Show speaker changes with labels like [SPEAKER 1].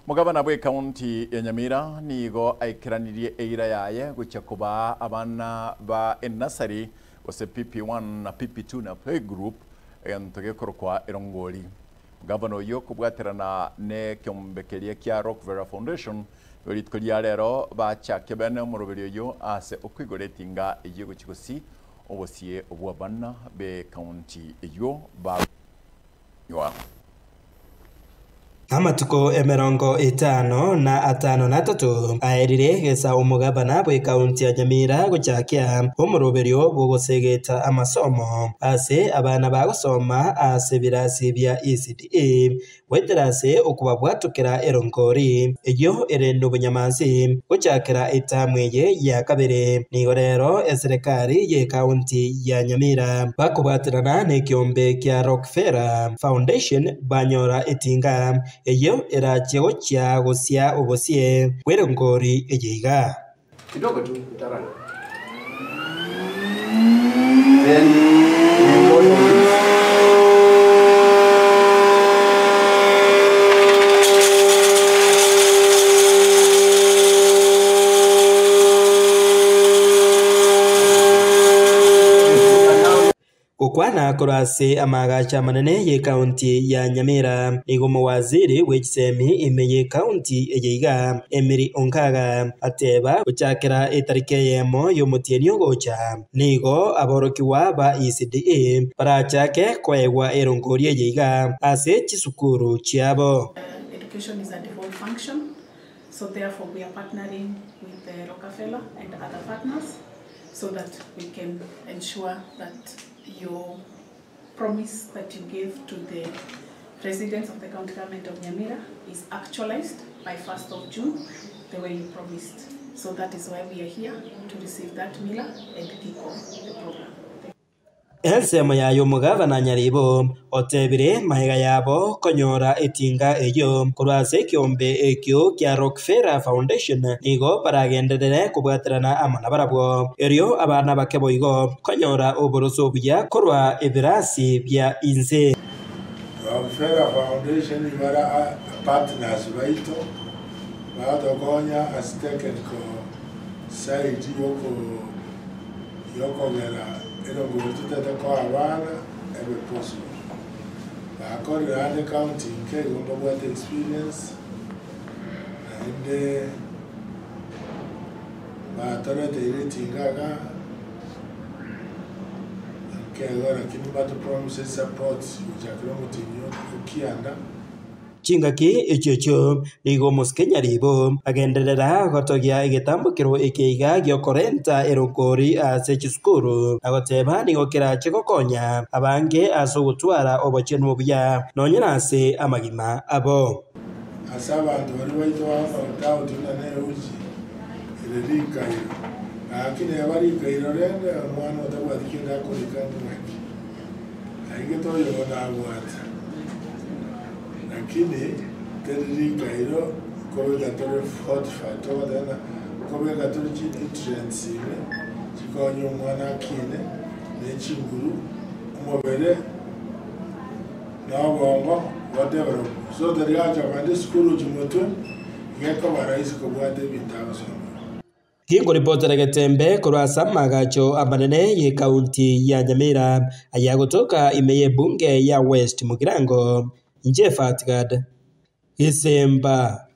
[SPEAKER 1] Omogabana bw'ekaunti ya Nyamira nigo aikeranirie eira yaye gochia kobaa abana ba enasari gose PP1 na PP2 na playgroup egento gekorokwa erongori. Omogabana oyio kobwaterana nekeombe keria kia Rockvera Foundation nigo rituko ria rero bachakia bene omoroberi oyio ase okoigora etinga eyio gochia gosii obosie bw'abana b'ekaunti eyio bakonywa.
[SPEAKER 2] Amatuko emerongo etano na atano na atato aerire gesa omogabana bw'ekaunti ya Nyamira gochakia omoroberio bw'ogosegeta amasomo ase abana bagosoma ase ebirasi bia ECDE goetera ase okobabwatokera erongori eyio ere nobonyamansi gochakera etamu eye ya kabere. Nigo rero eserekari y'ekaunti ya Nyamira bakobwaterana nekeombe kia Rockefeller Foundation banyora etinga eyio erachie gochia gosia obosie bw'erongori eye iga.
[SPEAKER 3] Kidogo tu utarun. Then we load on this.
[SPEAKER 2] Gokwana korwa ase amaagacho amanene y'ekaunti ya Nyamira, nigo omowaziri bwe chisemi ime y'ekaunti eye iga, Emily Onkaga, ateba gochakera etariki eyemo y'omotienyi ogocha, nigo aborokigwa ba ECDE barachake koegwa erongori eye iga ase chisukuru chiabo.
[SPEAKER 4] Education is a devolved function, so therefore we are partnering with the Rockefeller and other partners so that we can ensure that your promise that you gave to the residents of the county government of Nyamira is actualized by 1st of June, the way you promised. So that is why we are here to receive that miller and kick off the program.
[SPEAKER 2] Ensemo yaye omogavana Nyaribo otebire magega yabo konyora etinga eyio korwa ase ekeombe ekio kia Rockefeller Foundation nigo baragenderere kobwaterana amo nabarabwo erio abana bake boigo konyora oboroso obuya korwa ebirasi bia inse.
[SPEAKER 5] Rockefeller Foundation ibara partners baito bagotokonya ase technical side yoko yokogera erongori totete koa abana ebe possible. Bakorire ande county nke igo mbabwate experience naende batoreteire etinga iga nkego lakini mbatopromise support gochakera omotienyi okianda.
[SPEAKER 2] Chingaki echio echio nigo omosike Nyaribo agenderera gotogia egetambokero eke iga giokorenta erongori ase chisukuru na goteba nigo kerache gokonya abange ase ogotwara obochenu obuya nonye nase amagima abo.
[SPEAKER 5] Ase abanto baria baito bagokora doubt buna neuchi ere rikairo, lakini eba rikairo rende omwana otabwati kende akorika ng'aki, aigete oyogo nabwate. Lakini teri rikairo kobeka tore fortified togoteba ng'a kobeka tore chinutrients ime chikonye omwana akine na echinguru omobere na obongo bodevelop. So tari gocha kogenda esukuru gochia motwe, iga ekoba rahisi kobwata ebinto agosoma.
[SPEAKER 2] Ginkoripotera Getembe korwa ase amaagacho amanene y'ekaunti ya Nyamira ayagotoka ime y'ebunge ya West Mugirango, inche Fatgad Gisemba.